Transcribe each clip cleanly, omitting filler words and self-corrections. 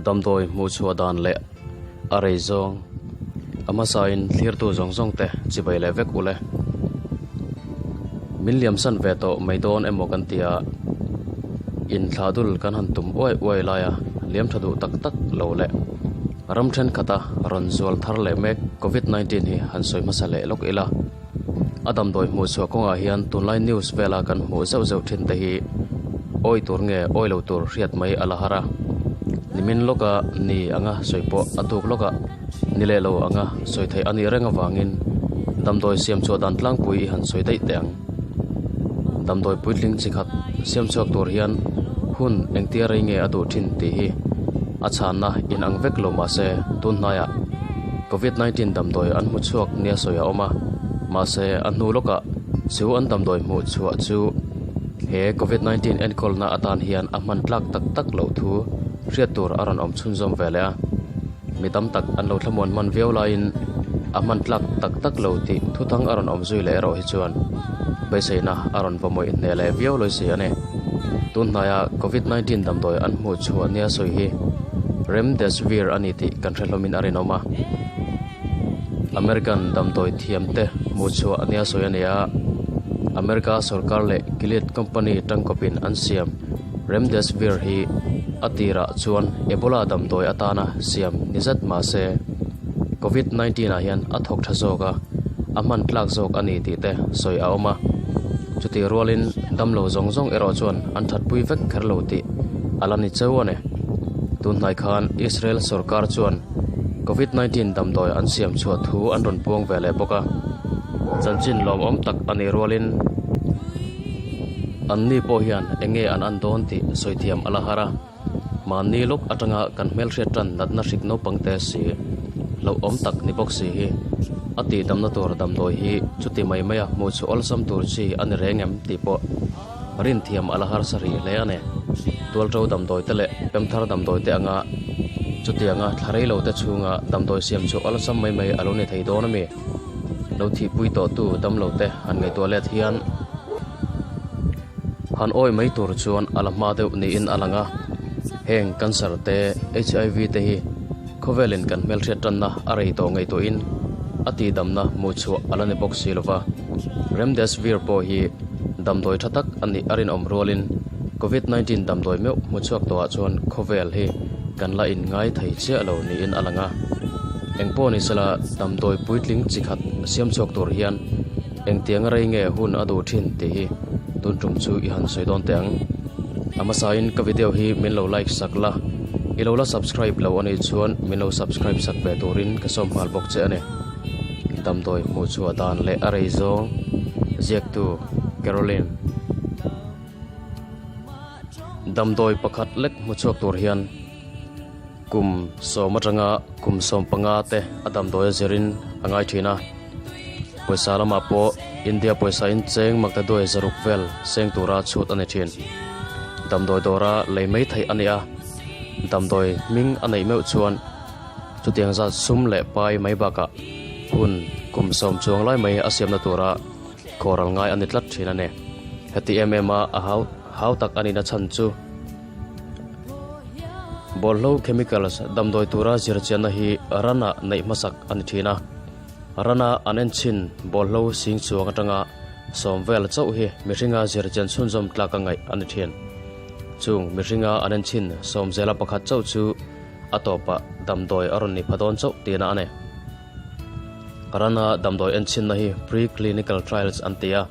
Damdawi hmuh chhuah dan leh a rei zawng a hmasain thlirtu zawng zawng te chibai leh vek ule. Min liamsan ve tawh mai dawn emaw kan ti a, inthlahdul kan han tum uai uai lai a liam tha duh tak tak lo leh ram thenkhat a rawn zual thar leh mek Covid 19 hi han sawi hmasa leh lawk ila. A damdawi hmuh chhuah kawngah hian tunlai news vela kan hmuh zeuh zeuh thin te hi awi tur nge awi lo tur hriat mai a la har a. Nimin lawka ni anga sawi pawh a tuk lawkah ni leh lo anga sawi theih a nih reng avangin damdawi siam chhuah dan tlangpui i han sawi daih teh ang. Damdawi puitling chi khat siam chhuak tur hian hun engtia rei nge a duh thin tih hi a chhanna inang vek lo mahse tun hnaiah Covid 19 damdawi an hmu chhuak nia sawi a awm a, mahse a hnu lawkah chu an damdawi hmuh chhuah chu he Covid 19 enkawlna atan hian a hman tlak tak tak loh thu hriat tur a rawn awm chhunzawm ve leh a. Mi tam tak an lo thlamuan hman viau laiin a hman tlak tak tak lo tih thuthang a rawn awm zui leh erawh hi chuan beiseina a rawn vawmawih hneh leh viau lawi si a ni. Tun hnaia Covid 19 damdawi an hmuh chhuah nia sawi hi Remdesivir a ni tih kan hre hlawmin a rinawm a. American damdawi thiamte hmuh chhuah nia sawi a ni a, America sorkar leh Gilead company tangkawpin an siam Remdesivir hi a tirah chuan Ebola damdawi atana siam ni zet mah se Covid 19 ah hian a thawk tha zawk a, a hman tlak zawk a ni tih te sawi a awm a. Chutih rualin damlo zawng zawng erawh chuan an thatpui vek kher lo tih a la ni cheu a ni. Tun hnai khan Israel sorkar chuan Covid 19 damdawi an siam chhuah thu an rawn puang ve leh bawk a. Chanchin lawmawm tak a nih rualin anni pawh hian eng nge an an dawn tih sawi thiam a la har a. Mahni lawk atanga kan hmelhriat tan natna hrik naupang te si hlauhawm tak ni bawk si hi a tihdamna tur damdawi hi chuti mai maia hmuh chhuah awlsam tur chi a ni reng em tih pawh rinthiam a la harsa rih hle a ni. Tualṭo damdawi te leh pemthar damdawi te anga chutianga thla rei lo te chhunga damdawi siam chhuah awlsam mai mai a lo ni thei dawn a mi? Lo thihpui tawhtu damlo te han ngaihtuah let hian Han awi mai tur chuan a la hma deuh niin a lang a, heng cancer te, HIV te hi khawvelin kan hmelhriat tanna a rei tawh ngaihtuahin a tihdamna hmuh chhuah a la ni bawk si lova. Remdesivir pawh hi damdawi tha tak a nih a rinawm rualin Covid 19 damdawi meuh hmu chhuak tawhah chuan khawvel hi kan la inngai thei chiah lo niin a lang a. Engpawh ni sela damdawi puitling chi khat siam chhuak tur hian Engtiang a rei nge hun a duh thin tih hi tun tum chu i han sawi dawn teh ang. A hmasain ka video hi min lo like sak la, i lo la subscribe lo a nih chuan min lo subscribe sak ve turin ka sawm nghal bawk che a ni. Damdawi hmuh chhuah dan leh a rei zawng ziaktu Caroline. Damdawi pakhat lek hmu chhuak tur hian Kum sawm atanga kum 15 te a damdawi a zirin a ngai thin a, pawisa lamah pawh India pawisa in cheng maktaduai zaruk vel seng tura chhut a ni thin. Damdawi dawra lei mai theih a ni a, damdawi hming a neih meuh chuan chutiang zat sum leh pai mai bakah hun kum sawm chuang lai mai a siamna tura khawral ngai a ni tlat thin a ni. Heti em em a a hau hau tak a nihna chhan chu. Bawlhlo chemicals damdawi tura zirchianna hi rana neih hmasak a ni thin a, rana an en chhin bawlhlo sing chuang atanga sawm vel chauh hi mihringa zirchian chhunzawm tlak a ngaih a ni thin. Chung mihringa an en chhin sawm zela pakhat chauh chu a tawpah damdawi a rawn ni pha dawn chauh tihna a ni. Rana damdawi en chhinna hi pre-clinical trials an ti a,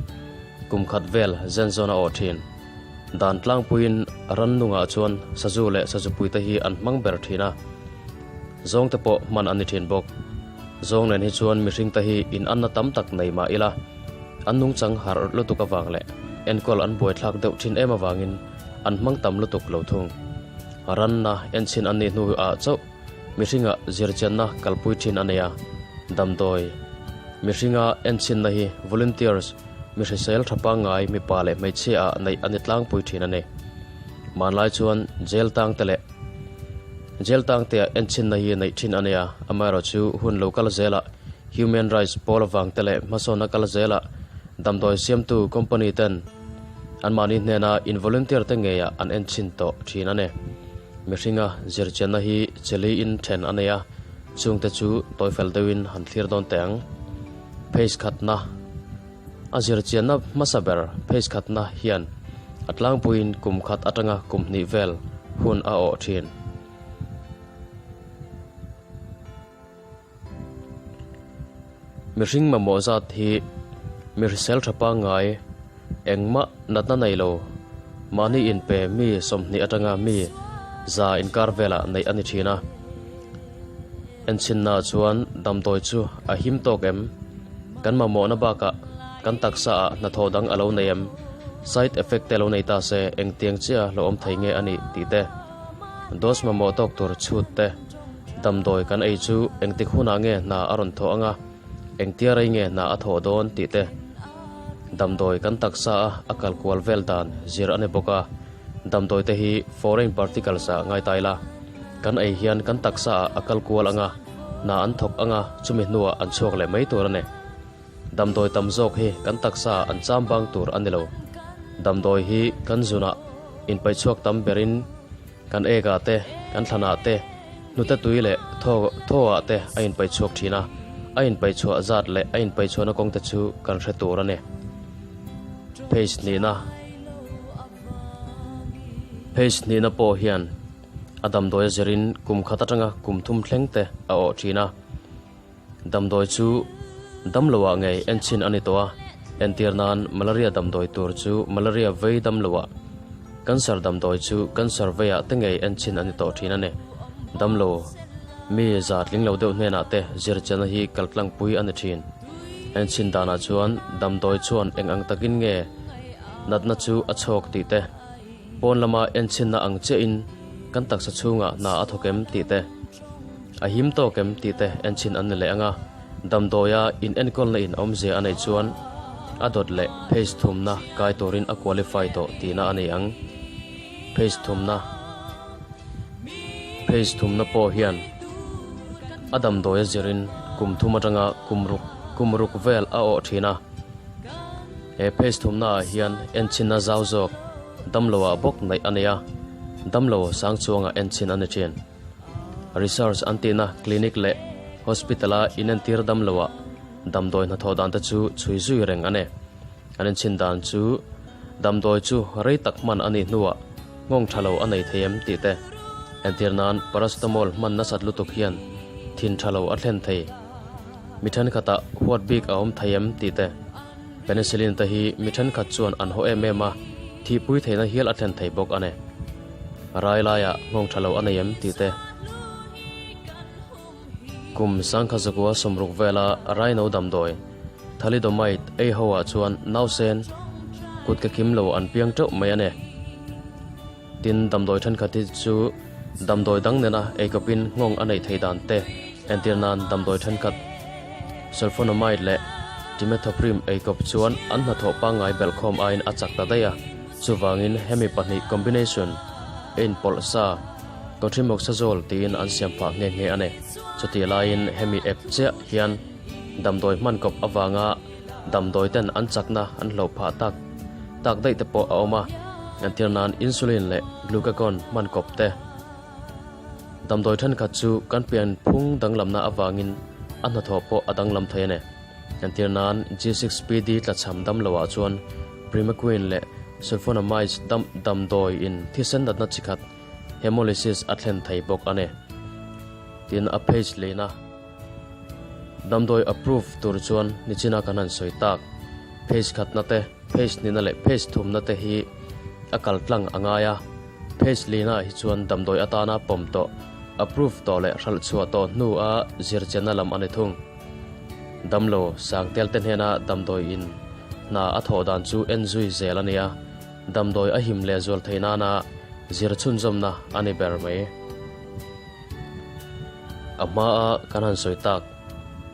kum khat vel zen zawn a awh thin. Dan tlangpuiin rannungah chuan sazu leh sazupuite hi an hmang ber thin a, zawngte pawh hman an ni thin bawk. Zawng nen hi chuan mihringte hi inanna tam tak nei mah ila, an nungchang harh lutuk avang leh enkawl an buaithlak deuh thin em avangin an hmang tam lutuk lo thung. Ranna enchhin an nih hnuah chauh mihringa zirchianna kalpui thin a nei a, damdawi mihringa enchhinna hi volunteers, Mi hrisel tha pangngai mipa leh hmeichhia ah neih a ni tlangpui thin a ni. Hmanlai chuan jail tang te leh jail tang te ah enchinna hi neih thin a nia, amaherawhchu hun lo kal zelah human rights pawl avang te leh hmasawnna kal zelah damdawi siamtu company ten anmahni hnena in volunteer te ngeiah an enchin tawh thin a ni. Mihringa zirchianna hi cheli in then a nei a, chungte chu tawifel deuhin han thlir dawn teh ang. Phase khatna, A zirchianna hmasa ber phase khatna hian a tlangpuiin kum khat atanga kum hnih vel hun a awh thin. Mihring mamawh zat hi mi hrisel tha pangngai engmah natna nei lo mahni inpe mi 20 atanga mi 100 inkar velah neih a ni thin a. Enchinna chuan damdawi chu a him tawk em? Kan mamawhna bakah kan taksa ah hnathawh dang a lo nei em? Side effect te lo nei ta se engtiang chiah lo awm thei nge a nih tih te, dose mamawh tawk tur chhut te, Damdawi kan ei chu engtik hunah nge hna a rawn thawh anga, engtia rei nge hna a thawh dawn tih te. Damdawi kan taksa a a kal kual vel dan zir a ni bawk a, damdawi te hi foreign particles ah ngai ta ila, kan ei hian kan taksa ah a kal kual anga, hna an thawk anga chumi hnuah an chhuak leh mai tur a ni. Damdawi tam zawk hi kan taksa ah an cham bang tur a ni lo. Damdawi hi kan zunah inpaihchhuak tam berin Kan ekah te, kan thlanah te, hnute tui leh thaw thawah te a inpaih chhuak thin a, a inpaih chhuah zat leh a inpaih chhuahna kawng te chu kan hre tur a ni. Phase hnihna Phase hnihna pawh hian a damdawi a zirin kum khat atanga kum thum thleng te a awh thin a. Damdawi chu damloah ngei enchhin a ni tawh a, entir nan malaria damdawi tur chu malaria vei damloah, cancer damdawi chu cancer veiah te ngei enchhin a ni tawh thin a ni. Damlo mi za tling lo deuh hnenah te zirchianna hi kaltlangpui a ni thin. Enchhin danah chuan damdawi chuan eng ang takin nge natna chu a chhawk tih te, pawn lama enchhinna ang chiahin kan taksa chhungah hna a thawk em tih te, A him tawk em tih te enchin an ni leh ang a, damdawia in enkawlna in awmzia a neih chuan a dawt leh phase thumna kai turin a qualify tawh tihna a ni ang. Phase thumna Phase thumna pawh hian a damdawia zirin kum thum atanga kum ruk kum ruk vel a awh thin a. He phase thumna ah hian enchinna zau zawk damloah bawk neih a nei a, damlo sang chuangah enchin a ni thin. Research an tihna clinic leh hospital-a inentir dam loah damdawi hnathawh dan te chu chhui zui reng a ni. An inchhin dan chu damdawi chu rei tak hman a nih hnuah nghawng tha lo a nei thei em tih te. Entir nan paracetamol hman nasat lutuk hian thin tha lo a thlen thei. Mi thenkhatah huat bik a awm thei em tih te. Penicillin te hi mi thenkhat chuan an haw em em a, thihpui theihna hial a thlen thei bawk a ni. Rai laiah nghawng tha lo a nei em tih te. Kum sangkha zakua sawmruk vela raino damdawi thalidomide ei ho ah chuan nausen kut ke kim lo an piang teuh mai a ni. Tin, damdawi thenkhat hi chu damdawi dang nena eikawpin nghawng a neih theih dan te entir nan damdawi thenkhat sulfonamide leh trimethoprim eikawp chuan an hnathawh pangngai belhkhawm aiin a chak ta daih a. Chuvangin hemi pahnih combination a inpawlh sa Cotrimoxazole tiin an siam phah nghe nghe a ni. Chutih laiin hemi app chiah hian damdawi hman kawp avanga damdawi ten an chakna an hloh phah tak tak daih te pawh a awm a, entir nan insulin leh glucagon hman kawp te. Damdawi thenkhat chu kan pian phung danglamna avangin a hnathawh pawh a danglam thei a ni. Entir nan G6PD tlachham dam loah chuan Primaquine leh Sulfonamides dam damdawi in thisen natna chi khat hemolysis a thlen thei bawk a ni. Tin a page leina damdawi approve tur chuan nichina kan han sawi tak page khatna te, page hnihna leh page thumna te hi a kal tlang a ngai a. Page lina hi chuan damdawi atana pawm tawh, approve tawh leh hralh chhuah tawh hnu a zirchianna lam a ni thung. Damlo Sangtel te hnena damdawi in hna a thawh dan chu en zui zel a nia, damdawi a him leh zual theih nana zir chhunzawmna a ni ber mai. A hmaa kan han sawi tak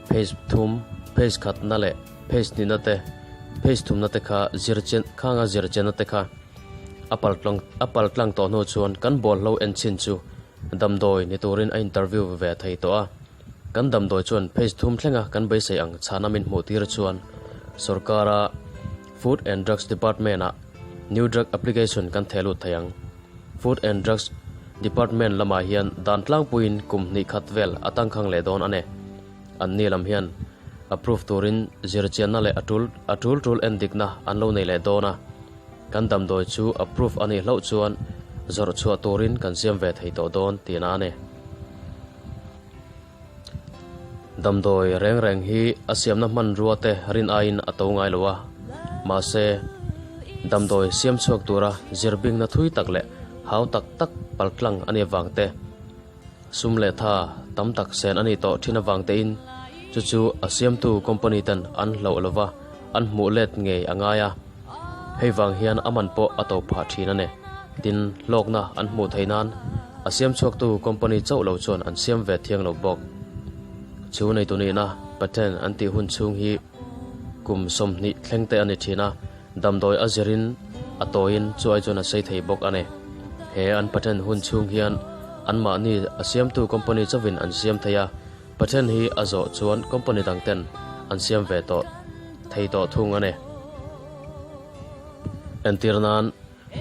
phase thum, phase khatna leh phase hnihna te, phase thumna te kha zir chian khanga zir chianna te kha a paltlang a paltlang tawh hnu chuan kan bawlhlo en chin chu damdawi ni turin a interview ve thei tawh a. Kan damdawi chuan phase thum thlenga kan beisei ang chhana min hmuh tir chuan sorkara Food and Drugs Department-ah New Drug Application kan theh lut thei ang. Food and Drugs Department lamah hian dan tlangpuiin kum hnih khat vel a tangkhang leh dawn a ni. Anni lam hian approve turin zirchianna leh a tul a tul tul endikna an lo nei leh dawn a. Kan damdawi chu approve a nih hlauh chuan zawrh chhuah turin kan siam ve thei tawh dawn tihna a ni. Damdawi reng reng hi a siamna hmanrua te rin aiin a to ngai lo a, mahse damdawi siam chhuak tura zirbingna thui tak leh hau tak tak paltlang a nih avang te, sum leh tha tam tak sen a nih tawh thin avang tein chu chu a siamtu company ten an hlauh lo va, an hmuh let ngei a ngai a, hei vang hian a man pawh a to phah thin a ni. Tin, hlawkna an hmuh theih nan a siam chhuaktu company chauh lo chuan an siam ve thiang lo bawk. Chu neitu nihna, patent, an tih hun chhung hi kum 20 thleng te a ni thin a, damdawi a zirin a tawiin chu ai chuan a sei thei bawk a ni. He an patent hun chhung hian anmahni a siamtu company chauhin an siam thei a, Patent hi a zawh chuan company dang ten an siam ve tawh thei tawh thung a ni. Entir nan,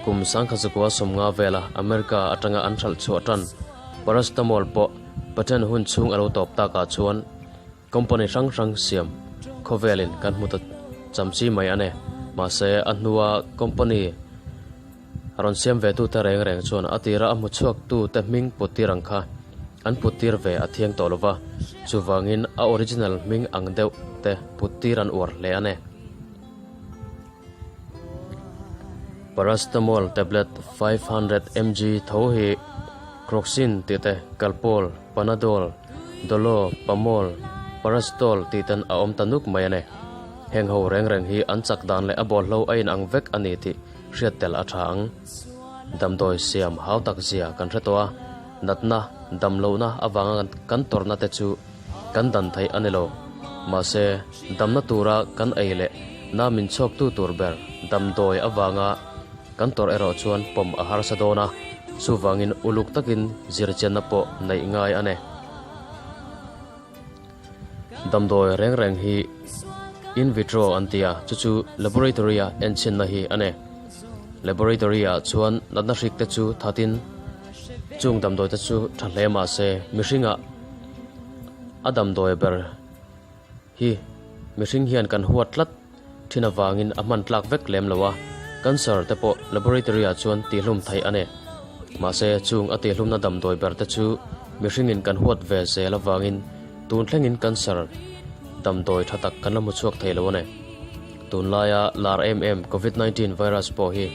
kum 1950 vela America atanga an hralh chhuah tan paracetamol pawh patent hun chhung a lo tawp takah chuan company hrang hrang siam khawvelin kan hmu ta chamchi mai a ni. Mahse, a hnua company Rawn siam ve tute reng reng chuan a tira a hmu chhuak tute hming put tir ang kha an put tir ve a thiang tawh lova, chuvangin a original hming ang deuh te put tir an uar hle a ni. Paracetamol tablet 500 mg tho hi Crocin tih te, Calpol, Panadol, Dolo, Pamol, Parastol tih ten a awm ta nuk mai a ni. Heng ho reng reng hi an chak dan leh a bawlhlo a inang vek a ni tih hriat tel a tha ang. Damdawi siam hau tak zia kan hre tawh a, natna, damlohna avanga kan tawrhna te chu kan dan theih a ni lo. Mahse, damna tura kan ei leh na min chhuaktu tur ber damdawi avanga kan tawrh erawh chuan pawm a harsa dawn a, chuvangin uluk takin zirchianna pawh neih ngai a ni. Damdawi reng reng hi in vitro an ti a, chu chu laboratory a enchhinna hi a ni. Laboratory ah chuan natna hrik te chu thatin chung damdawi te chu tha hle mah se mihringah a damdawi ber hi mihring hian kan huat tlat thin avangin a hman tlak vek lem lo a, cancer te pawh laboratory ah chuan tihlum theih a ni. Mahse, chung a tihlumna damdawi ber te chu mihringin kan huat ve zel avangin tun thlengin cancer damdawi tha tak kan la hmu chhuak thei lo a ni. Tunlaia lar em em Covid 19 virus pawh hi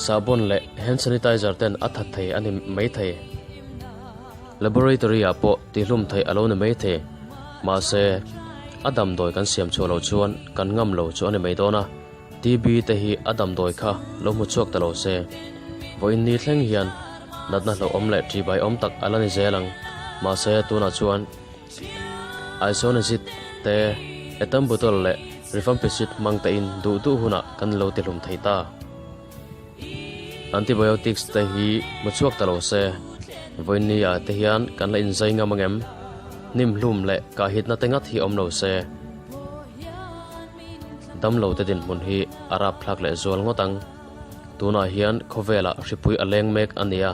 sahbawn leh hand sanitizer ten a that thei a ni mai thei. Laboratory ah pawh tihlum theih a lo ni mai thei. Mahse, a damdawi kan siam chhuah loh chuan kan ngam lo chu a ni mai dawn a, TB te hi a damdawi kha lo hmu chhuak ta lo se. Vawiin ni thleng hian natna hlauhawm leh ṭihbai awm tak a la ni zel ang. Mahse, tunah chuan Isoniazid te, Ethambutol leh Rifampicid hmang tein duh duh hunah kan lo tihlum thei ta. Antibiotics te hi hmu chhuak ta lo se, vawiin ah te hian kan la inzai ngam angem? Hnim hlum leh kahhitna te ngat hi awm lo se, damlo te dinhmun hi a rapthlak leh zual ngawt ang. Tunah hian khawvelah hripui a leng mek a nia,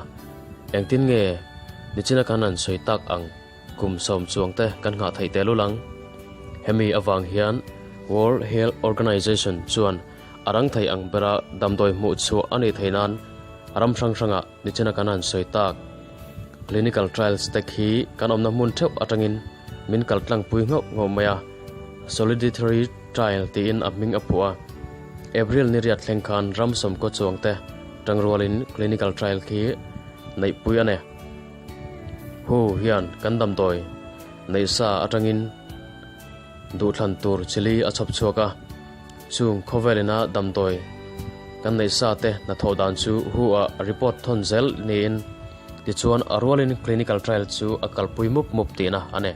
engtin nge nichina kan han sawi tak ang? Kum 10 chuang te kan nghah theih tel ul ang. Hemi avang hian World Health Organization chuan a rang thei ang bera damdawi hmuh chhuah a nih theih nan ram hrang hrangah nichina kan han sawi tak. Clinical trials te khi kan awmna hmun theuh atangin min kal tlangpui nghauh nghauh mai a, Soliditary Trial tiin a hming a phuah a. April ni riat thleng khan ram sawmkaw chuang te tangrualin clinical trial khi neihpui a ni. Hu hian kan damdawi neih sa atangin duhthlan tur chili a chhawp chhuak a, chung khawvelina damdawi kan neih sa te hnathawh dan chu hu ah report thawn zel niin tichuan a rualin clinical trial chu a kalpui mup mup tihna a ni.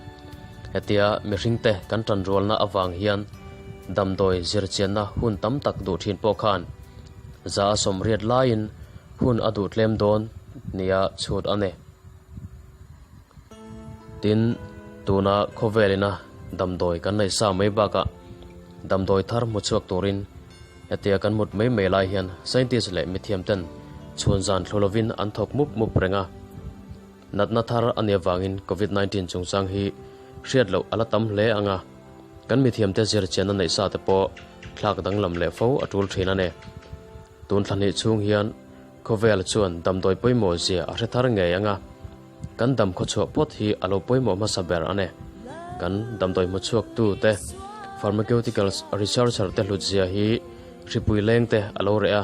Hetia mihringte kan tanrualna avang hian damdawi zirchianna hun tam tak duh thin pawh khan 180 laiin hun a duh tlem dawn nia chhut a ni. Tin, tuna khawvelina damdawi kan nei sa mai bakah damdawi thar hmu chhuak turin hetia kan mut mai mai lai hian scientist leh mithiam ten Chhun zan thlu lovin an thawk mup mup reng a. Natna thar a nih avangin Covid 19 chungchang hi hriat loh a la tam hle ang a, kan mithiamte zirchianna neih sa te pawh thlak danglam leh fo a tul thin a ni. Tun thla hnih chhung hian khawvel chuan damdawi pawimawh zia a hre thar ngei ang a, kan dam khawchhuah phawt hi a lo pawimawh hmasa ber a ni. Kan damdawi hmuchhuaktu te, pharmaceuticals researcher te hlut zia hi hripui leng te a lo reh a,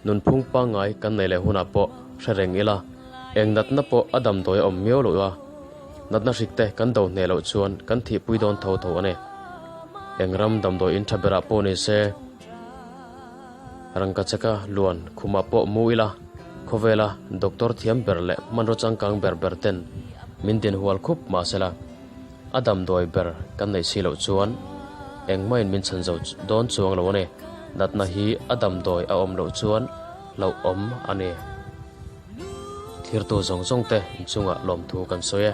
Nunphung pangngai kan nei leh hunah pawh hre reng ila, eng natna pawh a damdawi a awm miau loh a, natna hrik te kan do hneh loh chuan kan thihpui dawn tho tho a ni. Eng ram damdawi in tha berah pawh ni se, rangkachaka luan khumah pawh mu ila, khawvela doctor thiam ber leh hmanraw changkang ber ber ten min dinhual khup mahsela, A damdawi ber kan neih si loh chuan engmahin min chhan zo dawn chuang lo a ni. Natna hi a damdawi a awm loh chuan hlauhawm a ni. Thirtu zawng zawng te inchungah lawmthu kan sawi e.